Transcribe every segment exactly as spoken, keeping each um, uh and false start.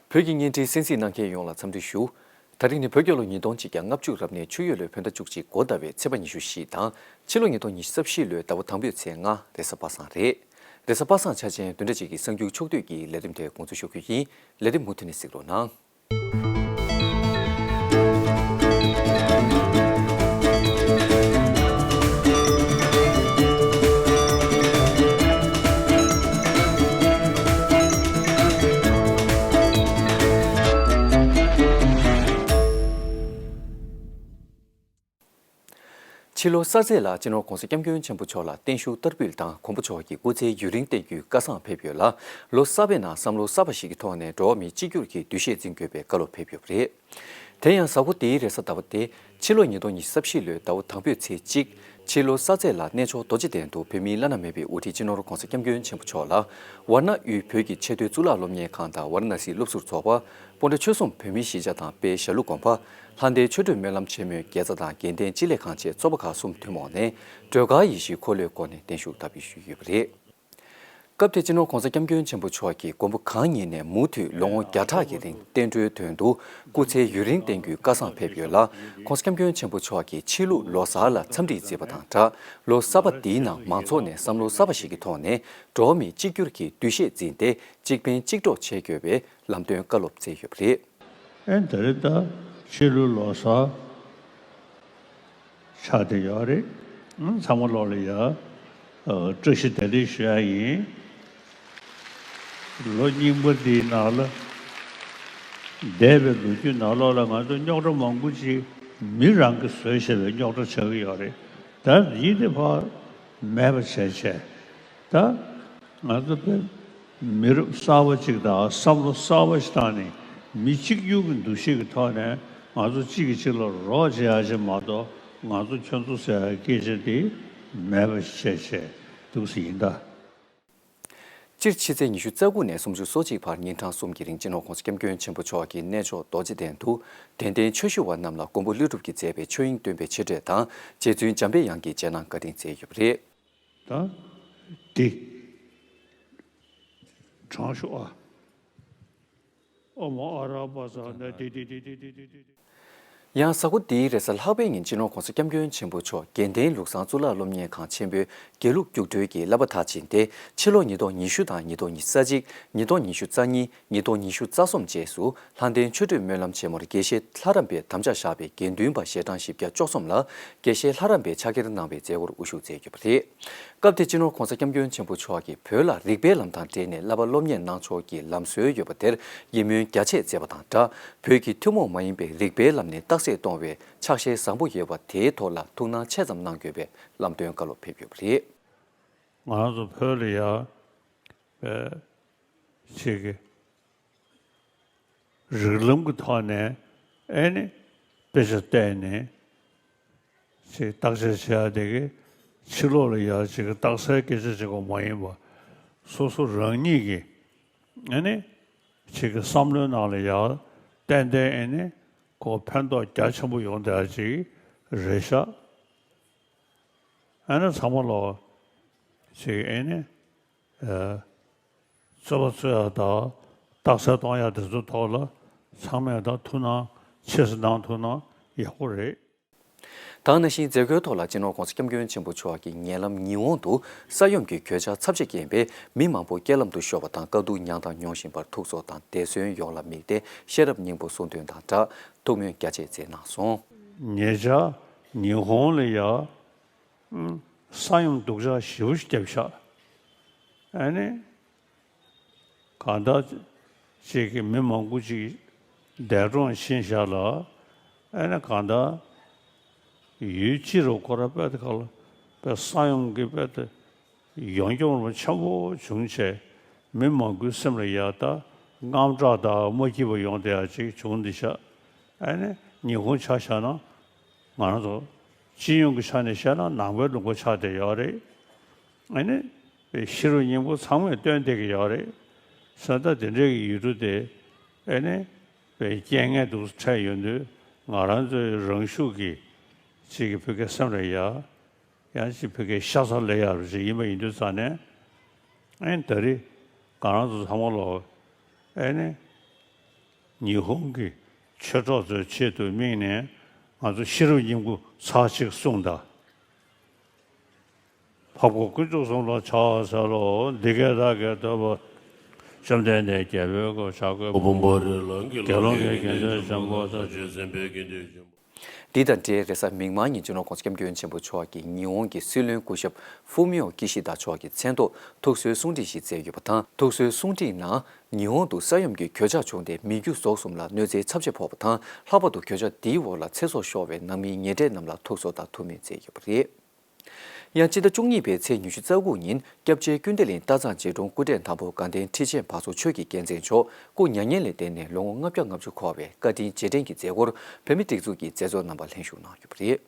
བོད་ཀྱི་བརྙན་འཕྲིན་གསན་གཟིགས་གནང་མཁན་ཡོངས་ལ་འཚམས་འདྲི་ཞུ། ད་རིང་ནི་བོད་རྒྱལ་ལོ་ཉིས་སྟོང་གཅིག་བརྒྱ་ལྔ་བཅུ་རབ་གནས་ཆུ་ཡོས་ལོའི་བོད་ཟླ་བཅུ་གཅིག་འགོ་ཟླ་བའི་ཚེས་པ་ཉི་ཤུ་བཞི་དང་ཕྱི་ལོ་ཉིས་སྟོང་ཉི་ཤུ་རྩ་བཞི་ལོའི་ཟླ་བ་དང་པོའི་ཚེས་ལྔ་རེས་གཟའ་པ་སངས་རེད། རེས་གཟའ་པ་སངས་འཆར་ཅན་བདུན་ཕྲག་གཅིག་གི་གསར་འགྱུར་ཕྱོགས་བསྡུས་ཀྱི་ལས་རིམ་དེ་འགོ་འཛུགས་ཞུ་རྒྱུ་ཡིན། ལས་རིམ་མུ་མཐུད་ནས་གཟིགས་རོགས་གནང་། ཕྱི་ལོ་གསར་ཚེས་ལ་སྤྱི་ནོར་༧གོང་ས་༧སྐྱབས་མགོན་ཆེན་པོ་མཆོག་ལ་བརྟན་བཞུགས་བསྟར་འབུལ་དང་མགོན་པོ་མཆོག་གི་སྐུ་ཚེ་ཡུན་རིང་བརྟན་རྒྱུའི་བཀའ་བཟང་ཕེབས་ཡོད་ལ། ལོ་གསར་པའི་ནང་བསམ་བློ་གསར་པ་ཞིག་གི་ཐོག་ནས་འགྲོ་བ་མི་གཅིག་གྱུར་གྱི་འདུ་ཤེས་འཛིན་དགོས་པའི་བཀའ་སློབ་ཕེབས་ཡོད་པ་རེད། དེ་ཡང་གཟའ་འཁོར་འདིའི་རེས་གཟའ་ཟླ་བ་སྟེ་ཕྱི་ལོ་ཉིས་སྟོང་ཉི་ཤུ་རྩ་བཞི་ལོའི་ཟླ་བ་དང་པོའི་ཚེས་གཅིག་ཕྱི་ལོ་གསར་ཚེས་ལ་གནས་མཆོག་རྡོ་རྗེ་གདན་དུ་བོད་མིའི་བླ་ན་མེད་པའི་དབུ་ཁྲིད་སྤྱི་ནོར་༧གོང་ས་༧སྐྱབས་མགོན་ཆེན་པོ་མཆོག་ལ་ཝཱ་ཎ་དབུས་བོད་ཀྱི་ཆེས་མཐོའི་གཙུག་ལག་སློབ་གཉེར་ཁང་དང་ཝཱ་ར་ཎ་སིའི་སློབ་ཟུར་ཚོགས་པ། སྤོན་ཊ་ཆོལ་གསུམ་བོད་མིའི་གཞིས་ཆགས་དང་དཔལ་ཞྭ་ལུ་དགོན་པ། ལྷ་ལྡན་ཆོས་སྒྲོན་སྨོན་ལམ་ཆེན་མོའི་དགེ་རྩ་དང་དགེ་ལྡན་སྤྱི་ལེ་ཁང་བཅས་ཚོགས་པ་ཁག་གསུམ་ཐུན་མོང་ནས་སྒྲོལ་དཀར་ཡེ་ཤེས་འཁོར་ལོའི་སྒོ་ནས་བརྟན་བཞུགས་བསྟར་འབུལ་ཞུས་ཡོད་པ་རེད། སྐབས་དེར་སྤྱི་ནོར་༧གོང་ས་༧སྐྱབས་མགོན་ཆེན་པོ་མཆོག་གིས་མགོན་པོ་གང་ཉིད་ནས་མུ་མཐུད་ལོ་ངོ་བརྒྱ་ཕྲག་གི་རིང་བསྟན་འགྲོའི་དོན་དུ་སྐུ་ཚེ་ཡུན་རིང་བརྟན་རྒྱུའི་བཀའ་བཟང་ཕེབས་ཡོད་ལ། ༸གོང་ས་༧སྐྱབས་མགོན་ཆེན་པོ་མཆོག་གིས་ཕྱི་ལུགས་ལོ་གསར་ལ་འཚམས་འདྲི་བརྩིས་པ་དང་སྦྲགས། ལོ་གསར་པ་འདིའི་ནང་མང་ཚོགས་ནས་བསམ་བློ་གསར་པ་ཞིག་གི་ཐོག་ནས་འགྲོ་བ་མི་གཅིག་གྱུར་གྱི་འདུ་ཤེས་འཛིན་ཏེ་གཅིག་ཕན་གཅིག་གྲོགས་བྱེད་དགོས་པའི་ལམ་སྟོན་བཀའ་སློབ་སྩལ་ཡོད་པ་རེད། ཨེ་ད་རེས་ད་ཕྱི་ལུགས་ལོ་གསར་ཆགས་བསྡད་ཡོད་རེད། ཨང་ཚང་མ་ལོག་ལ་ཡ་ཨ་བཀྲ་ཤིས་བདེ་ལེགས་ཞུ་ཡ་ཡིན། ལོ་རྙིང་པ་འདིའི་ནང་ལ་འདས་པའི་ལོ་རྒྱུས་ནང་ལོགས་ལ་ང་ཚོ་རྙོག་དྲ་མང་པོ་ཅིག་མི་རང་གིས་བཟོས་བཞག་པའི་རྙོག་དྲ་ཆགས་ཀྱི་ཡོད་རེད། ད་ཡིན་དེ་ཕར་མེད་པ་བྱས་བྱས་ད། ང་ཚོ་དཔེ་མི་རབས་གསར་པ་ཅིག་དང་བསམ་བློ་གསར་པ་ཞིག་བཏང་ནས་མི་གཅིག་གྱུར་གྱི་འདུ་ཤེས་ཀྱི་ཐོག་ནས་ང་ཚོ་གཅིག་གིས་གཅིག་ལ་རོགས་བྱེད་ཡ་ཅིག་མ་གཏོགས་ང་ཚོ་ཁྱོད་ཚོ་ཟེར་ཡ་སྐད་ཆ་དེ་མེད་པ་ཞིག་བྱས་བྱས་འདུག་ཟེར་ཡིན་ད། སྤྱིར་ཕྱི་ཚེས་ཉི་ཤུ་རྩ་དགུ་ནས་སུམ་ཅུ་སོ་གཅིག་བར་ཉིན་གྲངས་གསུམ་གྱི་རིང་སྤྱི་ནོར་༸གོང་ས་༸སྐྱབས་མགོན་ཆེན་པོ་མཆོག་གིས་གནས་མཆོག་རྡོ་རྗེ་གདན་དུ་དད་ལྡན་ཆོས་ཞུ་བ་རྣམས་ལ་མགོན་པོ་ཀླུ་སྒྲུབ་ཀྱིས་མཛད་པའི་ཆོས་དབྱིངས་སྟོན་པའི་ཆེ་བསྟོད་དང་རྗེ་བཙུན་འཇམ་པའི་དབྱངས་ཀྱི་རྗེས་གནང་བཀའ་དྲིན་སྩལ་ཡོད་པ་རེད། ད་འདི་དྲང་ཤོག་ཨ། ཨོ་མ་ཨ་ར་པ་ས་ན་དི་དི་དི་དི་དི་དི་དི། ཡང་གཟའ་འཁོར་འདིའི་རེས་གཟའ་ལྷག་པའི་ཉིན་སྤྱི་ནོར་༸གོང་ས་༸སྐྱབས་མགོན་ཆེན་པོ་མཆོག་དགེ་ལྡན་ལུགས་བཟང་གཙུག་ལག་སློབ་གཉེར་ཁང་ཆེན་པོའི་དགེ་ལུགས་རྒྱུགས་སྤྲོད་ཀྱི་བསླབ་པ་མཐར་ཕྱིན་ཏེ་ཕྱི་ལོ་ཉིས་སྟོང་ཉི་ཤུ་དང་ཉིས་སྟོང་ཉི་ཤུ་རྩ་གཅིག་ཉིས་སྟོང་ཉི་ཤུ་རྩ་གཉིས་ཉིས་སྟོང་ཉི་ཤུ་རྩ་གསུམ་བཅས་སུ་ལྷ་ལྡན་ཆོས་སྒྲོན་སྨོན་ལམ་ཆེན་མོར་དགེ་བཤེས་ལྷ་རམས་པའི་དམ་བཅའ་བཞག་པའི་དགེ་འདུན་པ་ཞལ་གྲངས་བཞི་བརྒྱ་བཅུ་གསུམ་ལ་དགེ་བཤེས་ལྷ་རམས་པའི་ཕྱག་འཁྱེར་གནང་བའི་མཛད་སྒོར་དབུ་བཞུགས་མཛད་ཡོད་པ་རེད། སྐབས་དེར་སྤྱི་ནོར་༸གོང་ས་༸སྐྱབས་མགོན་ཆེན་པོ་མཆོག་གིས་བོད་ལ་རིག་པའི་ལམ་དང་འབྲེལ་ནས་བསླབ་པ་སློབ་གཉེར་གནང་ཕྱོགས་ཀྱི་ལམ་སྲོལ་ཡོད་པ་དེར་ཡིད་སྨོན་རྒྱ་ཆེ་མཛད་པ་དང་སྦྲགས། བོད་ཀྱི་ཐུན་མོང་མ་ཡིན་པའི་རིག་པའི་ལམ་ནས་རྟགས་གསལ་གཏོང་བའི་ཕྱག་བཞེས་བཟང་པོ་ཡོད་པ་དེའི་ཐོག་ལ་ཐུགས་སྣང་ཆེ་ཙམ་གནང་དགོས་པའི་ལམ་སྟོན་བཀའ་སློབ་ཕེབས་ཡོད་པ་རེད། ང་རང་ཚོ་བོད་ལ་ཡ་བའི་ཅིག་གི་རིགས་ལམ་གྱི་ཐོག་ནས་ཨེ་ནི་དཔེ་ཆ་བལྟས་ནས་ཅིག་བརྟག་དཔྱད་བྱེད་ཡ་དེ་གི་ཕྱི་ལོགས་ལ་ཡ་ཅིག་གི་རྟགས་གསལ་སྐད་ཆ་ཅིག་གོ་མ་ཡིན་པ་སོ་སོ་རང་ཉིད་ཀྱི་ཨེ་ནི་ཅིག་གི་བསམ་བློའི་ནང་ལ་ཡ་ཏན་ཏན་ཨེ་ནི་ཁོ་ཕན་ཐོགས་རྒྱ་ཆེན་པོ་ཡོང་བསྡད་ཡ་ཅིག་རེད་ཤག་ཨ་ནི་ཚང་མ་ལོ་ཅིག་ཨེ་ནི་ཨ་རྩོད་པ་རྩོད་ཡ་དང་རྟགས་གསལ་གཏོང་ཡ་དེ་ཚོའི་ཐོག་ལ་ཚང་མས་ད་ཐུགས་སྣང་ཆེ་ཙམ་གནང་ཐུབ་ན་ཡག་པོ་རེད། ད་ག་ནང་བཞིན་མཛད་སྒོའི་ཐོག་ལ་སྤྱི་ནོར་༸གོང་ས་༸སྐྱབས་མགོན་ཆེན་པོ་མཆོག་གིས་ཉེ་ལམ་ཉི་ཧོང་དུ་ས་ཡོམ་གྱི་གོད་ཆག་ཚབས་ཆེ་རྐྱེན་པས་མི་མང་པོ་རྐྱེན་ལམ་དུ་ཤོར་བ་དང་དཀའ་སྡུག་མྱངས་སྟངས་མྱོང་བཞིན་པར་ཐུགས་གསོ་དང་འདས་གསོན་ཡོངས་ལ་དམིགས་ཏེ་ཤེས་རབ་སྙིང་པོ་གསུང་འདོན་དང་སྦྲགས་ཐུགས་སྨོན་རྒྱ་ཆེ་མཛད་གནང་སོང་། ཉེ་ཆར་ཉི་ཧོང་ལ་ཡ། ས་ཡོམ་སྡུག་ཅག་ཞེ་པོ་ཞིག་བརྒྱབ་ཤག་ཨ་ནི། གང་ལྟར་ཅིག་གི་མི་མང་པོ་ཅིག་འདས་གྲོངས་ཕྱིན་ཤག་ལ། ཨ་ནི་གང་ལྟར་ཡུལ་སྤྱི་རུ་ཁོ་ར་དཔེ་དེ་ག་ལ་དཔེ་ས་ཡོམ་གྱི་དཔེ་དེ་ཡོངས་གྱོང་ཆེན་པོ་བྱུང་བྱས་མི་མང་པོའི་སེམས་ལ་ཡ་ད་དངངས་སྐྲག་དང་མ་སྐྱིད་པ་ཡོང་བསྡད་ཡ་ཅིག་བྱུང་འདི་ཤག་ཨ་ནི་ཉི་ཧོང་ཆ་བཞག་ན། ང་རང་ཚོ་སྤྱི་ཡོངས་ཀྱི་ཆ་ནས་བཤད་ན་ནང་པའི་ལུང་པ་ཆགས་བསྡད་ཡོད་རེད། ཨ་ནི་པའི་ཤེས་རབ་སྙིང་པོ་ཚང་མས་སྟོན་བསྡད་ཀྱི་ཡོད་རེད། ས་ད་དེ་འདྲའི་གི་ཡུལ་གྲུ་དེ་ཨ་ནི་པའི་རྐྱེན་ངན་འདུག་འཕྲད་ཡོང་དུས་ང་རང་ཚོའི་རང་ཤུགས་ཀྱིས་ཅིག་གི་བོད་སྐད་སེམས་ལ་ཡ། ཡང་ཅིག་བོད་སྐད་ཤ་ཚ་ལས་ཡག་རུ་ཞིག་ཡིན་པ་ཡིན་དུས་ཙང་ནས། ཨེ་ད་རེས་ང་རང་ཚོ་ཚང་མ་ལོ་ཨེ་ནི་ ཉི་ཧོང་གི་ཆོས་གྲོགས་ཚོའི་ཆེད་དུ་དམིགས་ནས་ང་ཚོ་ཤེས་རབ་སྙིང་པོ་ཚར་གཅིག་གསུངས་དང་། འཕགས་པ་དཀོན་མཆོག་གསུམ་ལ་ཕྱག་འཚལ་ལོ། འདི་སྐད་བདག་གིས་ཐོས་པ། བཅོམ་ལྡན་འདས་རྒྱལ་པོའི་གོ་ཆ་བགོས་པ། དགེ་སློང་གི་དགེ་འདུན་ཆེན་པོ་དང་། ཆོས་སེམས་དཔའི་དགེ་འདུན་ཆེན་པོ། འདི་དང་འབྲེལ་རེས་གཟའ་མིག་དམར་ཉིན་སྤྱི་ནོར་༸གོང་ས་༸སྐྱབས་མགོན་ཆེན་པོ་མཆོག་གིས་ཉི་ཧོང་གི་སྲིད་བློན་སྐུ་ཞབས་ཧྥུ་མིའོ་ཀི་ཤི་ད་མཆོག་གི་མཚན་ཐོག་ཐུགས་གསོའི་གསུང་འཕྲིན་ཞིག་བསྩལ་ཡོད་པ་དང་། ཐུགས་གསོའི་གསུང་འཕྲིན་ནང་། ཉི་ཧོང་དུ་ས་ཡོམ་གྱི་གོད་ཆག་བྱུང་སྟེ་མི་རྒྱུ་ཟོག་གསུམ་ལ་གནོད་འཚེ་ཚབས་ཆེ་ཕོག་པ་དང་། ལྷག་པར་དུ་གོད་ཆག་འདིའི་འོག་ལ་ཚེ་སྲོག་ཤོར་བའི་ནང་མི་ཉེ་འབྲེལ་རྣམས་ལ་ཐུགས་གསོ་དང་ཐུགས་སྨོན་བསྩལ་ཡོད་པ་རེད། ཡང་སྤྱི་ཟླ་བཅུ་གཉིས་པའི་ཚེས་ཉི་ཤུ་རྩ་དགུ་ཉིན་སྐྱབས་རྗེ་ཀུན་བདེ་གླིང་སྟག་ཚང་རྗེ་དྲུང་སྐུ་ཕྲེང་དང་པོ་དགའ་ལྡན་ཁྲི་ཆེན་བར་གསུམ་ཆོས་ཀྱི་རྒྱལ་མཚན་མཆོག་སྐུ་མྱ་ངན་ལས་འདས་ནས་ལོ་ངོ་ལྔ་བརྒྱ་ལྔ་བཅུ་འཁོར་བའི་བཀའ་དྲིན་རྗེས་དྲན་གྱི་མཛད་སྒོར་བོད་མིའི་སྒྲིག་འཛུགས་ཀྱི་མཛད་གཙོ་རྣམ་པ་ལྷན་ཞུགས་གནང་ཡོད་པ་རེད།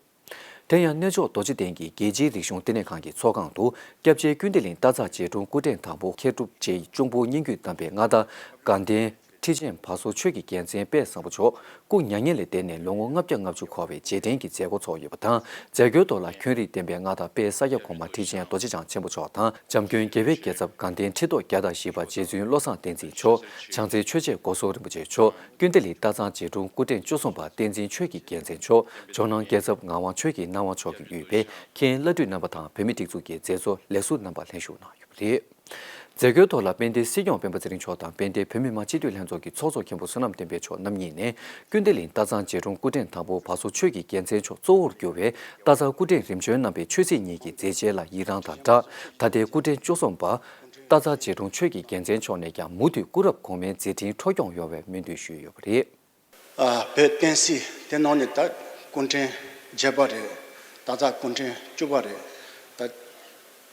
དེ་ཡང་གནས་མཆོག་རྡོ་རྗེ་གདན་གྱི་རྒྱལ་སྤྱིའི་རིག་གཞུང་བསྟི་གནས་ཁང་གི་ཚོགས་ཁང་དུ་སྐྱབས་རྗེ་ཀུན་བདེ་གླིང་སྟག་ཚང་རྗེ་དྲུང་སྐུ་ཕྲེང་དང་པོ་མཁས་གྲུབ་རྗེ་གཅུང་པོ་སྙན་བརྒྱུད་དམ་པའི་མངའ་བདག་དགའ་ལྡན་ཁྲི་ཆེན་བར་གསུམ་ཆོས་ཀྱི་རྒྱལ་མཚན་དཔལ་བཟང་པོ་མཆོག་སྐུ་མྱ་ངན་ལས་འདས་ནས་ལོ་ངོ་ལྔ་བརྒྱ་ལྔ་བཅུ་འཁོར་བའི་རྗེས་དྲན་གྱི་མཛད་སྒོ་ཚོགས་ཡོད་པ་དང་། མཛད་སྒོའི་ཐོག་ལ་ཁྱོན་རིག་བསྟན་པའི་མངའ་བདག་དཔལ་ས་སྐྱ་གོང་མ་ཁྲི་ཆེན་རྡོ་རྗེ་འཆང་ཆེན་པོ་མཆོག་དང་། འཇམ་མགོན་རྒྱལ་བའི་རྒྱལ་ཚབ་དགའ་ལྡན་ཁྲི་ཐོག་བརྒྱ་དང་བཞི་པ་རྗེ་བཙུན་བློ་བཟང་བསྟན་འཛིན་མཆོག་བྱང་རྩེ་ཆོས་རྗེ་སྒོ་གསུམ་རིན་པོ་ཆེ་མཆོག་ཀུན་བདེ་གླིང་སྟག་ཚང་རྗེ་དྲུང་སྐུ་ཕྲེང་བཅུ་གསུམ་པ་བསྟན་འཛིན་ཆོས་ཀྱི་རྒྱལ་མཚན་མཆོག་ཇོ་ནང་རྒྱལ་ཚབ་ངག་དབང་ཆོས་ཀྱི་སྣང་བ་མཆོག་གིས་དབུས་པའི་མཁན་བླ་སྤྲུལ་རྣམ་པ་དང་བོད་མིའི་སྒྲིག་འཛུགས་ཀྱི་མཛད་གཙོ་ལས་ཟུར་རྣམ་པ་ལྷན་ཞུགས་གནང་ཡོད་པ་རེད། མཛད་སྒོའི་ཐོག་ལ་དཔལ་ལྡན་སྲིད་སྐྱོང་སྤེན་པ་ཚེ་རིང་མཆོག་དང་དཔལ་ལྡན་བོད་མི་མང་སྤྱི་འཐུས་ལྷན་ཚོགས་ཀྱི་ཚོགས་གཙོ་མཁན་པོ་བསོད་ནམས་བསྟན་འཕེལ་མཆོག་རྣམ་གཉིས་ནས་ཀུན་བདེ་གླིང་སྟག་ཚང་རྗེ་དྲུང་སྐུ་ཕྲེང་དང་པོ་བར་གསུམ་ཆོས་ཀྱི་རྒྱལ་མཚན་མཆོག་གཙོ་བོར་གྱུར་བའི་སྟག་ཚང་སྐུ་ཕྲེང་རིམ་བྱོན་རྣམ་པའི་ཆོས་སྲིད་གཉིས་ཀྱི་མཛད་རྗེས་ལ་ཡི་རངས་དང་སྦྲགས། ད་ལྟའི་སྐུ་ཕྲེང་བཅུ་གསུམ་པ་སྟག་ཚང་རྗེ་དྲུང་ཆོས་ཀྱི་རྒྱལ་མཚན་མཆོག་ནས་ཀྱང་མུ་མཐུད་སྐུ་རབས་གོང་མའི་མཛད་འཕྲིན་འཕྲོ་སྐྱོང་ཡོང་བའི་སྨོན་འདུན་ཞུས་ཡོད་པ་རེད། ཨ། བོད་བསྟན་སྲིད་དེ་ནང་ནས་ད་སྐུ་ཕྲེང་བརྒྱད་པ་རེད། ད་ལྟ་སྐུ་ཕྲེང་བཅུ་པ་རེད། ད་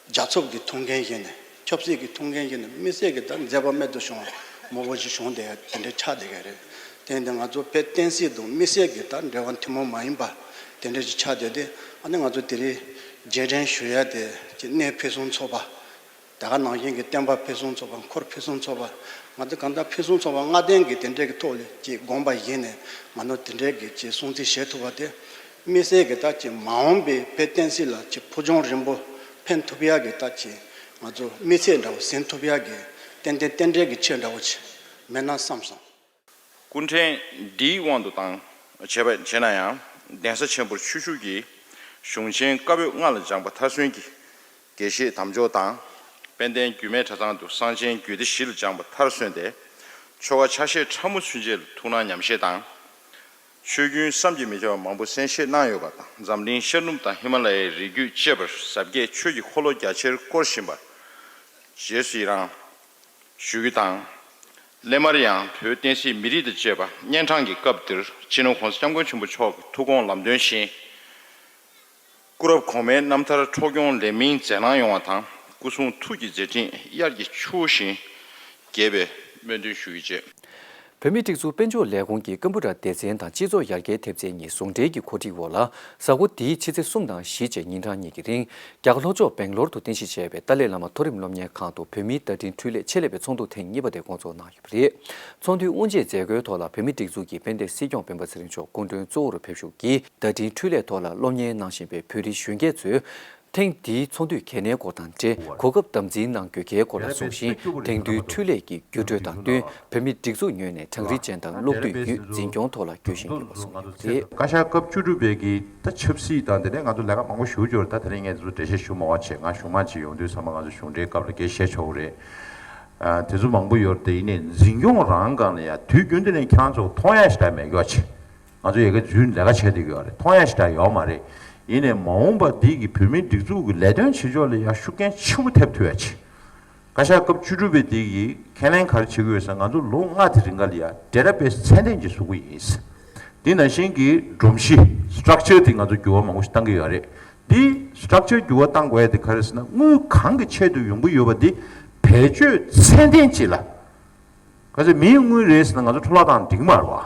རྒྱལ་ཚབ་ཀྱི་ཐུགས་འགན་བཞེས་ནས་ཆབ་སྲིད་ཀྱི་ཐུགས་འགན་བཞེས་ནས་དམིགས་བསལ་གྱི་ད་མཛད་པ་རྨད་དུ་བྱུང་བ་མང་པོ་ཞིག་བྱུང་བསྡད་ཡ་དེ་འདྲའི་ཆགས་བསྡད་ཡ་རེད། དེ་ཡིན་དུས་ང་ཚོ་བོད་བསྟན་སྲིད་དང་དམིགས་བསལ་གྱི་ད་འབྲེལ་བ་ཐུན་མོང་མ་ཡིན་པ་དེ་འདྲ་ཞིག་ཆགས་བསྡད་དེ། ཨ་ནི་ང་ཚོ་དེ་རིང་རྗེས་དྲན་ཞུ་ཡ་དེ་ཅིག་གནས་ཕུན་སུམ་ཚོགས་པ། དེ་ག་ནང་བཞིན་གྱི་བསྟན་པ་ཕུན་སུམ་ཚོགས་པ། འཁོར་ཕུན་སུམ་ཚོགས་པ། ང་ཚོ་གང་ལྟར་ཕུན་སུམ་ཚོགས་པ་ལྔ་ལྡན་གྱི་དེ་འདྲའི་གི་ཐོག་ལ་ཅིག་དགོངས་པ་བཞེས་ནས་ང་ཚོ་དེ་འདྲའི་གི་ཅིག་སྲུང་བརྩི་བྱེད་ཐུབ་པ་དེ། དམིགས་བསལ་གྱི་ད་ཅིག་མ་འོངས་པའི་བོད་བསྟན་སྲིད་ལ་ཅིག་ཕུགས་རྒྱང་རིང་པོ་ཕན་ཐུབ་ཡག་གི་ད་ཅིག་ང་ཚོ་དམིགས་ཚད་འདྲ་བོ་ཟིན་ཐུབ་ཡག་གི་ཏན་ཏན་རྟེན་འབྲེལ་གྱི་ཆེད་འདྲ་བོ་ཅིག་མེད་ན་བསམ་སོང་། སྐུ་ཕྲེང་འདིའི་དབང་དུ་བཏང་བྱས་པ་བྱས་ན་ཡང་། གདན་ས་ཆེན་པོར་ཆོས་ཞུགས་ཀྱིས་གཞུང་ཆེན་བཀའ་པོད་ལྔ་ལ་སྦྱངས་པ་མཐར་སོན་གྱི་དགེ་བཤེས་དམ་འཇོག་དང་། དཔལ་ལྡན་རྒྱུད་སྨད་གྲྭ་ཚང་དུ་གསང་ཆེན་རྒྱུད་སྡེ་བཞི་ལ་སྦྱངས་པ་མཐར་སོན་ཏེ། ཆོ་ག་ཆ་ཤས་ཕྲ་མོ་ཚུན་ཆད་ལ་ཐུགས་སྣང་ཉམས་བཞེས་དང་། ཆོས་རྒྱུན་བསམ་གྱིས་མི་ཁྱབ་པ་མང་པོ་གསན་བཞེས་གནང་ཡོད་པ་དང་། འཛམ་གླིང་ཤར་ནུབ་དང་ཧི་མ་ལ་ཡའི་རི་རྒྱུད་བཅས་པར་ཟབ་རྒྱས་ཆོས་ཀྱི་འཁོར་ལོ་རྒྱ་ཆེར་བསྐོར་བཞིན་པར་རྗེས་སུ་ཡི་རང་ཞུ་རྒྱུ་དང་། སླད་མར་ཡང་བོད་བསྟན་སྲིད་མི་རིགས་དང་བཅས་པ་གཉན་འཕྲང་གི་སྐབས་འདིར་སྤྱི་ནོར་༸གོང་ས་༸སྐྱབས་མགོན་ཆེན་པོ་མཆོག་གི་ཐུགས་དགོངས་ལམ་སྟོན་བཞིན། སྐུ་རབས་གོང་མའི་རྣམ་ཐར་འཕྲོ་སྐྱོང་ལེགས་སྨིན་མཛད་གནང་ཡོང་བ་དང་། སྐུ་གསུང་ཐུགས་ཀྱི་མཛད་འཕྲིན་དབྱར་གྱི་ཆུ་བོ་བཞིན་རྒྱས་པའི་སྨོན་འདུན་ཞུ་ཡི་བཅས། བོད་མིའི་སྒྲིག་འཛུགས་དཔལ་འབྱོར་ལས་ཁུངས་ཀྱི་ཀམ་པུ་ཊར་སྡེ་ཚན་དང་སྤྱི་ཚོགས་ཡར་རྒྱས་ཐེབས་རྩའི་གཉིས་ཟུང་འབྲེལ་གྱི་གོ་སྒྲིག་འོག་ལ། གཟའ་འཁོར་འདིའི་ཕྱི་ཚེས་གསུམ་དང་བཞི་བཅས་ཉིན་གྲངས་གཉིས་ཀྱི་རིང་། རྒྱ་གར་ལྷོ་ཕྱོགས་སྦེང་ལོར་དུ་རྟེན་གཞི་བྱས་པའི་ཏཱ་ལའི་བླ་མ་མཐོ་རིམ་སློབ་གཉེར་ཁང་དུ་བོད་མིའི་བརྡ་འཕྲིན་འཕྲུལ་ལས་ཆེད་ལས་པའི་ཚོགས་འདུ་ཐེངས་གཉིས་པ་དེ་སྐོང་ཚོགས་གནང་ཡོད་པ་རེད། ཚོགས་འདུའི་དབུ་འབྱེད་མཛད་སྒོའི་ཐོག་ལ་བོད་མིའི་སྒྲིག་འཛུགས་ཀྱི་དཔལ་ལྡན་སྲིད་སྐྱོང་སྤེན་པ་ཚེ་རིང་མཆོག་སྐུ་མགྲོན་གཙོ་བོར་ཕེབས་ཞུགས་ཀྱིས། བརྡ་འཕྲིན་འཕྲུལ་ལས་ཐོག་ལ་སློབ་གཉེར་གནང་བཞིན་པའི་བོད་རིགས་གཞོན་སྐྱེས་ཚོས། ཐེངས་འདིའི་ཚོགས་འདུས་གལ་གནད་སྐོར་དང་འབྲེལ། གོ་སྐབས་དམ་འཛིན་གནང་དགོས་གལ་སྐོར་ལ་གསུངས་ཤིང་། དེང་དུས་འཕྲུལ་ལས་ཀྱི་འགྱུར་འགྲོས་དང་བསྟུན། བོད་མིའི་སྒྲིག་འཛུགས་ངོས་ནས་གྲངས་རིག་ཅན་དང་གློག་རྡུལ་བརྒྱུད་འཛིན་སྐྱོང་ཐོག་ལ་བསྐྱོད་བཞིན་ཡོད་པ་གསུངས་ཡོད་པ་རེད། བཀའ་ཤག་སྐབས་བཅུ་དྲུག་པའི་གི་ད་ཆབ་སྲིད་དང་དེ་ནས་ང་ཚོ་ལས་ཀ་མང་པོ་ཞུ་འབྱོར། ད་དེ་རིང་ངས་དེ་ཚོ་འགྲེལ་བཤད་ཞུ་མ་བ་བྱས། ང་གཞུང་མང་ཅིག་ཡོང་དུས་ཚང་མ་ང་ཚོ་གཞུང་འབྲེལ་སྐབས་ལ་དགེ་བཤད་ཆོག་གི་རེད། ཨ། དེ་ཚོ་མང་པོ་ཡོད་རེད། དེ་ཡིན་ནའི་འཛིན་སྐྱོང་རང་སྒང་ལ་ཡ་དུས་རྒྱུན་དུ་ནས་ཁྱེད་རང་ཚོ་མཐོང་ཡ་ཞིག་ད་མེད་གི་བ་བྱས། ང་ཚོ་ཡ་གི་རྫུན་ལས་ཀ་བྱས་བསྡད་ཀྱི་ཡོད་རེད། མཐོང་ཡ་ཞིག་ད་ཡོད་མ་རེད། ཡིན་ནའི་མ་འོངས་པ་འདི་གི་བོད་མིའི་སྒྲིག་འཛུགས་ཀྱི་ལས་དོན་བྱེད་ཕྱོགས་ལ་ཡ་ཤུགས་རྐྱེན་ཆེན་པོ་ཐེབས་ཐུབ་ཡ་བྱས། བཀའ་ཤག་སྐབས་བཅུ་དྲུག་པའི་དེ་གིས་ཁས་ལེན་ག་རེ་བྱེད་ཀྱི་ཡོད་ཟེར། ང་ཚོ་ལོ་ལྔ་དེ་རིང་ག་ལ་ཡ་ཌེ་ཊ་བེ་སི་ཚད་ལྡན་ཅིག་བཟོ་གི་ཡིན། དེ་ནང་བཞིན་གྱི་སྒྲོམ་གཞི་སི་ཊག་ཅར་དེ་ང་ཚོ་འགྱུར་བ་མང་པོ་ཞིག་བཏང་གི་ཡོད་རེད། དེ་སི་ཊག་ཅར་འགྱུར་བ་བཏང་དགོས་ཡ་དེ་ག་རེ་ཟེར་ན། དངུལ་གང་གི་ཆེད་དུ་ཡོང་གི་ཡོད་པ་དེ་བེད་སྤྱོད་ཚད་ལྡན་ཅིག་ལ། ག་ཚོད་མིའི་དངུལ་རེད་ཟེར་ན་ང་ཚོ་འཕྲོ་བརླག་བཏང་འགྲིག་མ་རེད་བ།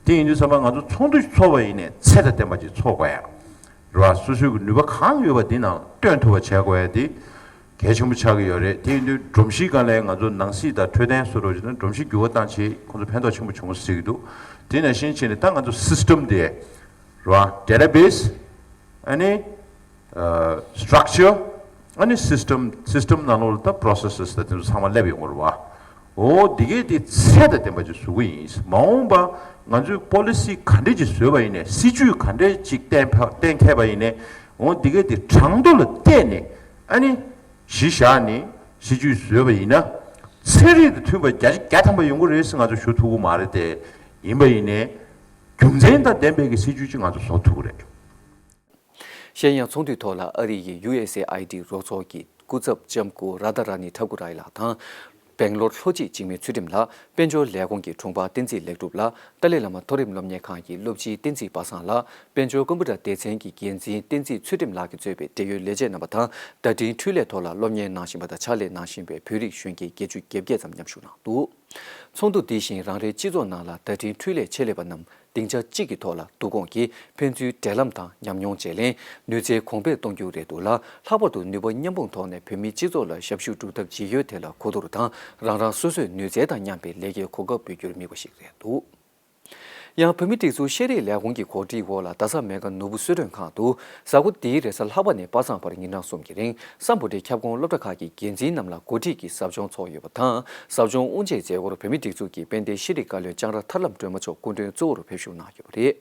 དེ་ཡིན་དུས་ཙམ་པ་ང་ཚོ་ཚོགས་འདུ་ཞིག་ཚོགས་པ་ཡིན་ནའི་ཚད་དང་ལྡན་པ་ཅིག་ཚོགས་དགོས་ཡ། རེད་བ། སོ་སོའི་གི་ནུས་པ་གང་ཡོད་པ་འདི་ནང་བཏོན་ཐུབ་པ་བྱེད་དགོས་ཡ་དེ་གལ་ཆེན་པོ་ཆགས་ཀྱི་ཡོད་རེད། དེ་ཡིན་དུས་སྒྲོམ་གཞིའི་སྒང་ལ་ང་ཚོ་ནང་སྲིད་དང་འཕྲོད་བསྟེན་བཟོ་འདྲ་བྱས་ན་སྒྲོམ་གཞི་འགྱུར་བ་བཏང་བྱས་ཁོང་ཚོ་ཕན་ཐོགས་ཆེན་པོ་བྱུང་ཟེར་གྱི་འདུག་དེ་ནང་བཞིན་བྱས་ནས་ད་ང་ཚོ་སིས་ཊམ་དེ་རེད་བ། ཌེ་ཊ་བེ་སི། ཨ་ནི། ཨ། སི་ཊག་ཅར། ཨ་ནི་སིས་ཊམ། སིས་ཊམ་ནང་ལོགས་ལ་ད་པོ་རོ་སེ་སི་ད་དེ་ཚོ་ཚང་མ་སླེབས་ཡོང་གི་རེད་བ། འོ་འདི་གས་དེ་ཚད་དང་ལྡན་པ་ཅིག་བཟོ་གི་ཡིན། མ་འོངས་པ་ང་ཚོས་པོ་ལི་སི་ག་འདྲས་ཅིག་བཟོས་པ་ཡིན་ནའི། སྲིད་ཇུས་ག་འདྲས་ཅིག་གཏན་འཕ་གཏན་འཁེལ་བ་ཡིན་ནའི། འོ་འདི་གས་དེ་གྲངས་ཐོ་ལ་བལྟས་ནས། ཨ་ནི་གཞི་བཞག་ནས་སྲིད་ཇུས་བཟོས་པ་ཡིན་ན། ཚན་རིག་དང་མཐུན་པ་བརྒྱ་ཆ་བརྒྱ་ཐམ་པ་ཡོང་གི་རེད་ཟེར་ང་ཚོ་ཞུ་ཐུབ་ཀྱི་མ་རེད་དེ། ཡིན་པ་ཡིན་ནའི་རྒྱུ་མཚན་དང་ལྡན་པའི་གི་སྲིད་ཇུས་ཅིག་ང་ཚོ་བཟོ་ཐུབ་ཀྱི་རེད། གཞན་ཡང་ཚོགས་འདུའི་ཐོག་ལ་ཨ་རི་ཡི་ཡུ་ཨེས་ཨེ་ཨའི་ཌི་རོགས་ཚོགས་ཀྱི་སྐུ་ཚབ་ལྕམ་སྐུ་ར་དྷ་ར་ནི་ཐ་ཀུ་རའི་ལགས་དང་། སྦེང་ལོར་ལྷོ་སྤྱི་འཇིགས་མེད་ཚུལ་ཁྲིམས་ལགས། དཔལ་འབྱོར་ལས་ཁུངས་ཀྱི་དྲུང་འཕར་བསྟན་འཛིན་ལེགས་གྲུབ་ལགས། ཏཱ་ལའི་བླ་མ་མཐོ་རིམ་སློབ་གཉེར་ཁང་གི་སློབ་སྤྱི་བསྟན་འཛིན་པ་སངས་ལགས། དཔལ་འབྱོར་ཀམ་པུ་ཊར་སྡེ་ཚན་གྱི་འགན་འཛིན་བསྟན་འཛིན་ཚུལ་ཁྲིམས་ལགས་ཀྱིས་གཙོས་པའི་འབྲེལ་ཡོད་ལས་བྱེད་རྣམ་པ་དང་། བརྡ་འཕྲིན་འཕྲུལ་ལས་ཐོག་ལ་སློབ་གཉེར་གནང་བཞིན་པ་དང་ཕྱག་ལས་གནང་བཞིན་པའི་བོད་རིགས་གཞོན་སྐྱེས་བརྒྱད་ཅུ་གྱ་བརྒྱད་ཙམ་མཉམ་ཞུགས་གནང་འདུག། ཚོགས་འདུ་འདི་བཞིན་རང་རེའི་སྤྱི་ཚོགས་ནང་ལ་བརྡ་འཕྲིན་འཕྲུལ་ལས་ཆེད་ལས་པ་རྣམས་སྡིངས་ཆ་གཅིག་གི་ཐོག་ལ་བསྡུ་སྐོང་གིས་ཕན་ཚུན་འབྲེལ་ལམ་དང་ཉམས་མྱོང་བརྗེ་ལེན། ནུས་རྩལ་གོང་འཕེལ་གཏོང་རྒྱུ་རེད་འདུག་ལ། ལྷག་པར་དུ་ནུས་པ་མཉམ་སྤུངས་ཐོག་ནས་བོད་མིའི་སྤྱི་ཚོགས་ལ་ཞབས་ཞུ་སྒྲུབ་ཐབས་ཇི་ཡོད་དེ་ལ་གོ་བསྡུར་དང་། རང་རང་སོ་སོའི་ནུས་རྩལ་དང་མཉམ་པའི་ལས་ཀའི་གོ་སྐབས་སྤྲོད་རྒྱུར་དམིགས་པ་ཞིག་རེད་འདུག། ཡང་བོད་མིའི་སྒྲིག་འཛུགས་ཤེས་རིག་ལས་ཁུངས་ཀྱི་གོ་སྒྲིག་འོག་ལ་རྡ་ས་མེ་ཀ་ནོར་བུ་གསོལ་མགྲོན་ཁང་དུ་གཟའ་འཁོར་འདིའི་རེས་གཟའ་ལྷག་པ་ནས་པ་སངས་བར་ཉིན་གྲངས་གསུམ་གྱི་རིང་སམ་བྷོ་ཊའི་ཁྱབ་ཁོངས་སློབ་གྲྭ་ཁག་གི་འགན་འཛིན་རྣམས་ལ་གོ་སྒྲིག་གིས་ཟབ་སྦྱོང་འཚོགས་ཡོད་པ་དང་། ཟབ་སྦྱོང་དབུ་འབྱེད་མཛད་སྒོར་བོད་མིའི་སྒྲིག་འཛུགས་ཀྱི་དཔལ་ལྡན་ཤེས་རིག་བཀའ་བློན་ལྕང་ར་ཐར་ལམ་སྒྲོལ་མ་མཆོག་སྐུ་མགྲོན་གཙོ་བོར་ཕེབས་ཞུགས་གནང་ཡོད་པ་རེད།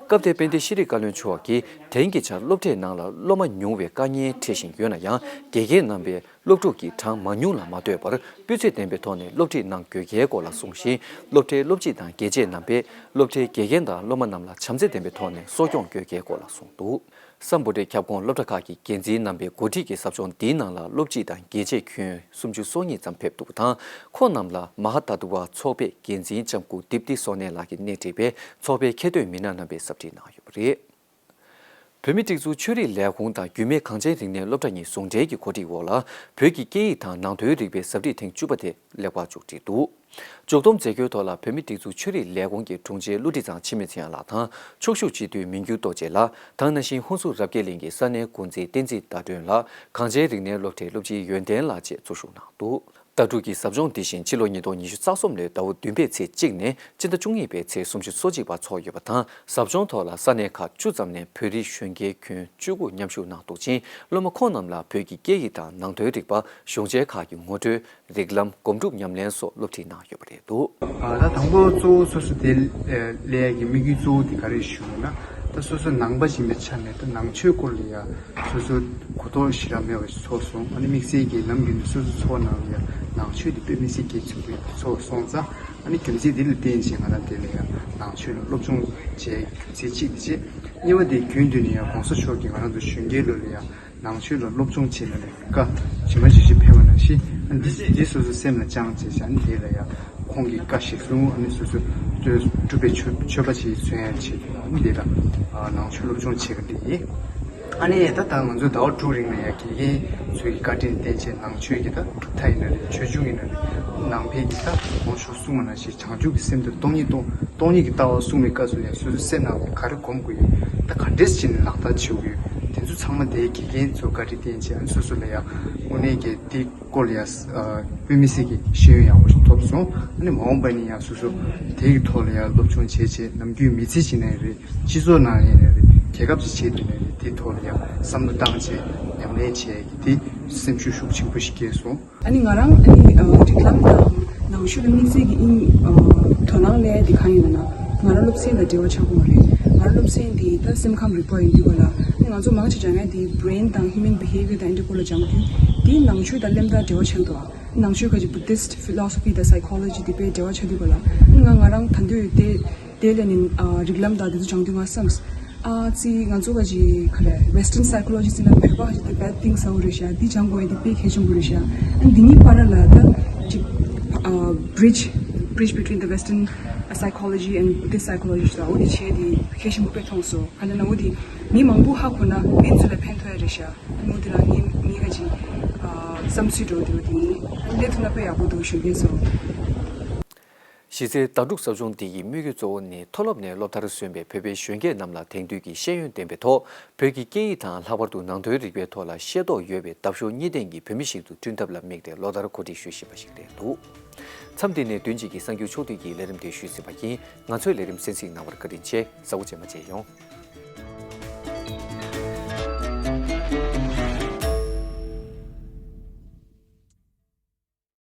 སྐབས་དེར་དཔལ་ལྡན་ཤེས་རིག་བཀའ་བློན་མཆོག་གིས། དེང་གི་ཆར་སློབ་གྲྭའི་ནང་ལ་སློབ་མ་ཉུང་བའི་དཀའ་ངལ་འཕྲད་བཞིན་ཡོད་ན་ཡང་། དགེ་རྒན་རྣམ་པས་སློབ་ཕྲུག་གི་གྲངས་མང་ཉུང་ལ་མ་ལྟོས་པར་སྤུས་ཚད་ལྡན་པའི་ཐོག་ནས་སློབ་ཁྲིད་གནང་དགོས་གལ་སྐོར་ལ་གསུངས་ཤིང་། སློབ་གྲྭའི་སློབ་སྤྱི་དང་དགེ་ཆེ་རྣམ་པས་སློབ་གྲྭའི་དགེ་རྒན་དང་སློབ་མ་རྣམས་ལ་བྱམས་བརྩེ་ལྡན་པའི་ཐོག་ནས་གསོ་སྐྱོང་དགོས་གལ་སྐོར་ལ་གསུངས་འདུག། སམ་བྷོ་ཊའི་ཁྱབ་ཁོངས་སློབ་གྲྭ་ཁག་གི་འགན་འཛིན་རྣམ་པའི་གོ་སྒྲིག་གི་ཟབ་སྦྱོང་འདིའི་ནང་ལ་སློབ་སྤྱི་དང་དགེ་ཆེ་ཁྱོན་སུམ་ཅུ་སོ་གཉིས་ཙམ་ཕེབས་འདུག་པ་དང་། ཁོང་རྣམས་ལ་མ་ཧ་ད་ཏུ་བ་ཚོགས་པའི་འགན་འཛིན་ལྕམ་སྐུ་དིབ་ཏི་སོ་ནེ་ལགས་ཀྱིས་སྣེ་ཁྲིད་པའི་ཚོགས་པའི་མཁས་འདོན་མི་སྣ་རྣམ་པས་ཟབ་ཁྲིད་གནང་ཡོད་པ་རེད། བོད་མིའི་སྒྲིག་འཛུགས་ཆོས་རིག་ལས་ཁུངས་དང་རྒྱུད་སྨད་གངས་ཅན་རིག་གནས་སློབ་གྲྭ་གཉིས་ཟུང་འབྲེལ་གྱི་གོ་སྒྲིག་འོག་ལ། བོད་ཀྱི་སྐད་ཡིག་དང་ནང་དོན་རིག་པའི་ཟབ་ཁྲིད་ཐེངས་བཅུ་པ་དེ་ལེགས་པར་མཇུག་སྒྲིལ་འདུག། མཇུག་སྡོམ་མཛད་སྒོའི་ཐོག་ལ་བོད་མིའི་སྒྲིག་འཛུགས་ཆོས་རིག་ལས་ཁུངས་ཀྱི་དྲུང་ཆེ་བློ་བྲིས་ཚང་འཆི་མེད་ཚེ་དབང་ལགས་དང་། ཕྱོགས་བཞུགས་སྤྱི་འཐུས་མི་འགྱུར་རྡོ་རྗེ་ལགས་དང་། ནང་བཞིན་ཧོན་སུར་རབ་རྒྱས་གླིང་གི་ས་གནས་འགོ་འཛིན་བསྟན་འཛིན་ཟླ་སྒྲོན་ལགས། གངས་ཅན་རིག་གནས་སློབ་གྲྭའི་སློབ་སྤྱི་ཡོན་ཏན་ལགས་བཅས་ཚོགས་ཞུགས་གནང་འདུག། ལྟ་གྲུབ་ཀྱི་ཟབ་སྦྱོང་འདི་བཞིན་ཕྱི་ལོ་ཉིས་སྟོང་ཉི་ཤུ་རྩ་གསུམ་ལོའི་ཟླ་བ་བདུན་པའི་ཚེས་གཅིག་ནས་སྤྱི་ཟླ་བཅུ་གཉིས་པའི་ཚེས་སུམ་ཅུ་སོ་གཅིག་བར་འཚོགས་ཡོད་པ་དང་། ཟབ་སྦྱོང་ཐོག་ལ་ས་གནས་ཁག་བཅུ་ཙམ་ནས་བོད་རིགས་གཞོན་སྐྱེས་ཁྱོན་བཅུ་དགུ་མཉམ་ཞུགས་གནང་འདུག་ཅིང་། སློབ་མ་ཁོང་རྣམས་ལ་བོད་ཀྱི་སྐད་ཡིག་དང་ནང་དོན་རིག་པ། གཞུང་ཆེན་ཁག་གི་ངོ་སྤྲོད། རིགས་ལམ། སྒོམ་སྒྲུབ་ཉམས་ལེན་སོགས་སློབ་ཁྲིད་གནང་ཡོད་པ་རེད་འདུག། ད་དང་པོ་གཙོ་བོ་སོ་སོ་དེ་སླེབས་ཡག་གི་དམིགས་ཡུལ་གཙོ་བོ་དེ་ག་རེ་ཞུ་ན། ད་སོ་སོ་ནང་པ་ཞིག་ཡིན་པའི་ཆ་ནས་ད་ནང་ཆོས་སྐོར་ལ་ཡ་སོ་སོ་གོ་རྟོགས་ཞེ་དྲག་མེད་པ་ཞིག་ཚོར་སོང་། ཨ་ནི་དམིགས་བསལ་གྱི་ལམ་རྒྱུན་དུ་སོ་སོ་འཚོ་བ་ནང་ལ་ཡ་ནང་ཆོས་དེ་དཔེ་དམིགས་བསལ་གྱི་ཚོར་གྱི་ཚོར་སོང་ཙང་། ཨ་ནི་རྒྱུ་མཚན་དེ་ལ་བརྟེན་བྱས་ང་རང་དེ་ལ་ཡ་ནང་ཆོས་ལ་སློབ་སྦྱོང་བྱས་རྒྱུ་མཚན་གཅིག་དེ་བྱས། གཉིས་པ་དེ་རྒྱུན་དུ་ནས་ཡ་གོང་ས་མཆོག་གིས་ང་རང་ཚོ་གཞོན་སྐྱེས་ལོ་ལ་ཡ་ནང་ཆོས་ལ་སློབ་སྦྱོང་བྱེད་ལ་ནས་བཀའ་ཇི་མ་ཇི་བཞིན་ཕེབས་པ་ནང་བཞིན། ཨ་ནི་འདི་འདི་སོ་སོ་སེམས་ལ་བཅངས་བྱས་བྱས། ཨ་ནི་དེ་ལ་ཡ་ཁོང་གི་བཀའ་གཞིར་བཟུང་། ཨ་ནི་སོ་སོ་སྤྲུལ་པའི་ཆོས་སྤྱོད་པ་ཞིག་མཚོན་ཡ་ཆེད་དུ། ཨ་ནི་དེ་ལ་ནང་ཆོས་སློབ་སྦྱོང་བྱེད་ཀྱི་འདི་ཡིན། ཨ་ནི་ད་ལྟ་ང་ཚོ་ཟླ་བ་དྲུག་རིང་ལ་ཡ་དགེ་རྒན་ཚོའི་གི་བཀའ་དྲིན་བརྟེན་བྱས་ནང་ཆོས་ཀྱི་ད་གྲུབ་མཐའ་ཡིན་ན་རེད། ཆོས་འབྱུང་ཡིན་ན་རེད། ནང་པའི་གི་ད་གོང་ཞུས་གསུངས་པ་ནང་བཞིན་བྱང་ཆུབ་ཀྱི་སེམས་དང་སྟོང་ཉིད་སྟོང་སྟོང་ཉིད་ཀྱི་ལྟ་བ་གསུངས་པའི་སྐབས་སུ་ཡང་སོ་སོའི་སེམས་ནང་ལ་ག་རེ་སྒོམ་དགོས་ཡོད། ད་ག་འདྲས་བྱས་ནས་ལག་བསྟར་བྱེད་དགོས་ཡོད། དེ་ཚོ་ཚང་མ་དེའི་དགེ་རྒན་ཚོ་བཀའ་དྲིན་བརྟེན་བྱས། ཨ་ནི་སོ་སོ་ལ་ཡང་དངོས་གནས་ཀྱི་དེ་སྐོར་ལ་ཡང་དཔེ་མི་སྲིད་ཀྱི་ཤེས་ཡོན་ཡག་པོ་ཞིག་ཐོབ་སོང་། ཨ་ནི་མ་འོངས་པ་ནས་ཡང་སོ་སོ་དེ་གི་ཐོག་ལ་ཡང་སློབ་སྦྱོང་བྱས་བྱས། ནམ་རྒྱུན་མི་ཚེ་ཅིག་ནས་རེད། སྤྱི་ཚོགས་ནང་ཡིན་ནས་རེད། རྒྱལ་ཁབ་ཅིག་བྱས་དུས་ནས་རེད། དེའི་ཐོག་ལ་ཡང་བསམ་བློ་བཏང་བྱས་ཉམས་ལེན་བྱས་ཀྱི་དེ་སེམས་ཤུགས་ཤུགས་ཆེན་པོ་ཞིག་སྐྱེས་སོང་། ཨ་ནི་ང་རང་ཨ་ནི་ཨ་རིགས་ལམ་དང་ནང་ཆོས་ལ་དམིགས་བསལ་གྱི་དབྱིངས་ཨ་དོ་སྣང་སླེབས་ཡ་དེ་གང་ཡིན་ལབ་ན། ང་རང་སློབ་ཚན་དང་འབྲེལ་བ་ཆགས་ཀྱི་ཡོད་རེད། ང་རང་སློབ་ཚན་དེ་ད་སེམས་ཁམས་རིག་པ་ཡིན་དུས་ག་ལ། ཨ་ནི་ང་ཚོ་མང་ཆེ་སྦྱང་ཡ་དེ་brain་དང་human behavior དང་འདི་སྐོར་ལ་སྦྱང་དུས། དེ་ནང་ཆོས་དང་རླན་པ་འབྲེལ་བ་ཆགས་འདུག། ཨ་ནང་ཆོས་ཁ་ཅིག་Buddhist philosophy དང་psychology དེ་དཔེ་འབྲེལ་བ་ཆགས་དུས་ག་ལ། ཨ་ནི་ང་ང་རང་ད་འདོད་ཡོད་དེ། དེ་ལས་ནི་ཨ་རིགས་ལམ་དང་དེ་ཚོ་སྦྱང་དུས་ང་བསམས། ཨ་ཙི་ང་ཚོ་ག་ཅིག་ག་རེ་Western psychology ཟེར་ན་བོད་པ་ག་ཅིག་དེ་bad things ཟེར་བ་རེད་ཤག། འདི་སྦྱང་དགོས་ཡ་འདི་དཔེ་གལ་ཆེན་པོ་རེད་ཤག། ཨ་འདི་གཉིས་བར་ལ་ད་ཅིག་ཨ་bridge bridge between the Western psychology and Buddhist psychology ཟེར་བ་འདི་བྱས་ཏེ་གལ་ཆེན་པོ་དཔེ་མཐོང་སོང་། ག་ལ་ན་འོ་འདི་མི་མང་པོ་ཧ་གོ་ན་མི་ཚོ་ལ་ཕན་ཐོགས་ཡ་རེད་ཤག། ཨ་འོ་འདི་ལ་ངས་ངས་ག་ཅིག་ཨ་བསམ་ཚུལ་འགྲོ་འདི་འོ་འདི་ངས་སླེབས་ཐུབ་ན་དཔེ་ཡག་པོ་འདུག་ཞུ་གིན་སོང་། གཞི་རྩའི་ཟླ་དྲུག་ཟབ་སྦྱོང་འདི་ཡི་དམིགས་ཡུལ་གཙོ་བོ་ནི་མཐོ་སློབ་ནས་སློབ་མཐར་སོན་པའི་བོད་པའི་གཞོན་སྐྱེས་རྣམས་ལ་དེང་དུས་ཀྱི་ཤེས་ཡོན་ལྡན་པའི་ཐོག་བོད་ཀྱི་སྐད་ཡིག་དང་ལྷག་པར་དུ་ནང་དོན་རིག་པའི་ཐོག་ལ་ཤེས་རྟོགས་ཡོད་པའི་འདབ་གཤོག་གཉིས་ལྡན་གྱི་བོད་མི་ཞིག་ཏུ་བསྐྲུན་ཐབས་ལ་དམིགས་ཏེ་ལོ་ལྟར་གོ་སྒྲིག་ཞུ་བཞིན་པ་ཞིག་རེད་འདུག། མཚམས་འདི་ནས་བདུན་གཅིག་གི་གསར་འགྱུར་ཕྱོགས་བསྡུས་ཀྱི་ལས་རིམ་དེ་ཞུས་ཟིན་པ་ཡིན། ང་ཚོའི་ལས་རིམ་གསན་གཟིགས་གནང་བར་བཀའ་དྲིན་ཆེ། གཟའ་འཁོར་རྗེས་མ་མཇལ་ཡོང་།